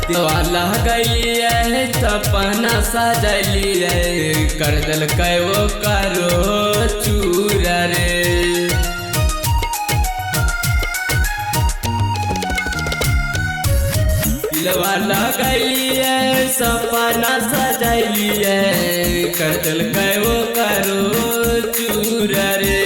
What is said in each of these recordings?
दिलवा गलिए सपना सजलिए कर दिलकै वो करो चूर रे। दिलवा लगलिए सपना सजलिए कर दिलकै वो करो चूर रे।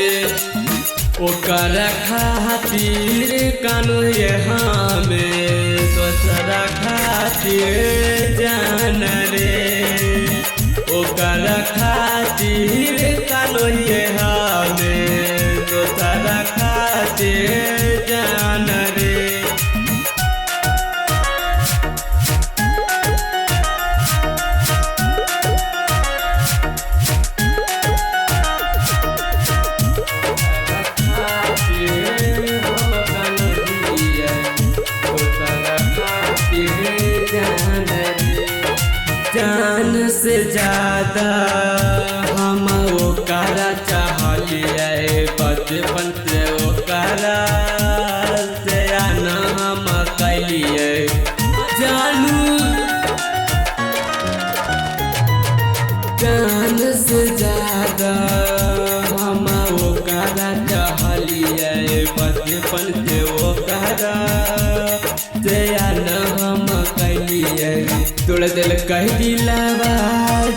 ओकर खातिर कानू ये हमें दोसरा खातिर जान रे। ओकर खातिर कानू ये हमें दोसरा खातिर जान रे। जान से ज्यादा हम ओकरा चाहलिए बचपन से ओकरा से आना हम कैलिए जानू। जान से ज्यादा हम ओकरा चाहलिए बचपन से ओकरा से आना हम कैलिए। तोड़ दिल कह दिलावा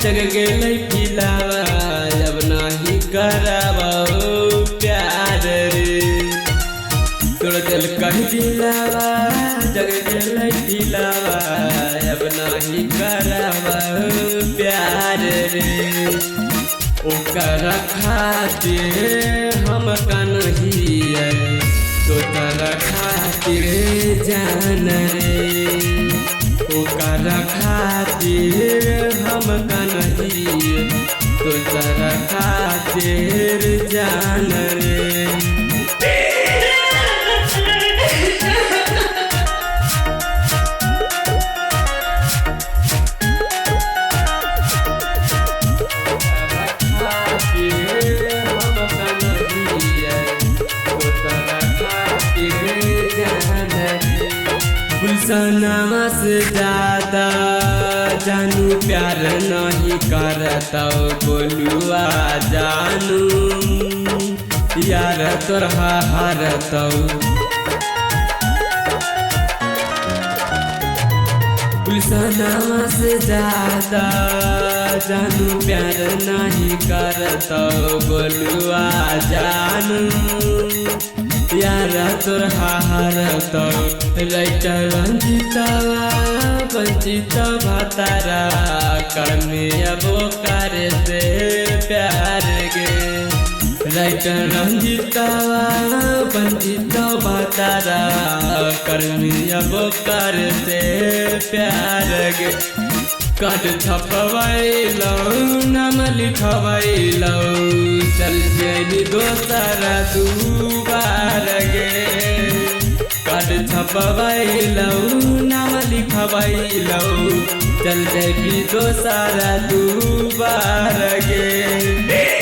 जग गेलै पिलावा अब नहीं करावा प्यार रे। तोड़ दिल कह दिलावा जग गेलै पिलावा अब नहीं करावा प्यार रे। ओकर खातिर हम कन्हियै दोसर खातिर जान रे। ओकर खातिर हम कन्हियै दोसर खातिर जान रे। गुलशनवा से ज्यादा जानू प्यार नहीं करता बोलुआ जानू यार तोरा हारता। गुलशनवा से ज्यादा जानू प्यार नहीं करता बोलुआ जानू यार तोरा हारता। राइटर रंजितवा वंचित भातारा कर्मी अब ओकर से प्यार गे। राइटर रंजितवा वंचित भातारा कर्मी अब ओकर से प्यार गे। कार्ड छपवैलौ नाम लिखवैलौ चल जैबी दोसरा दुबार गे। कार्ड छपवैलौ नाम लिखवैलौ चल जैबी दोसरा दुबार गे।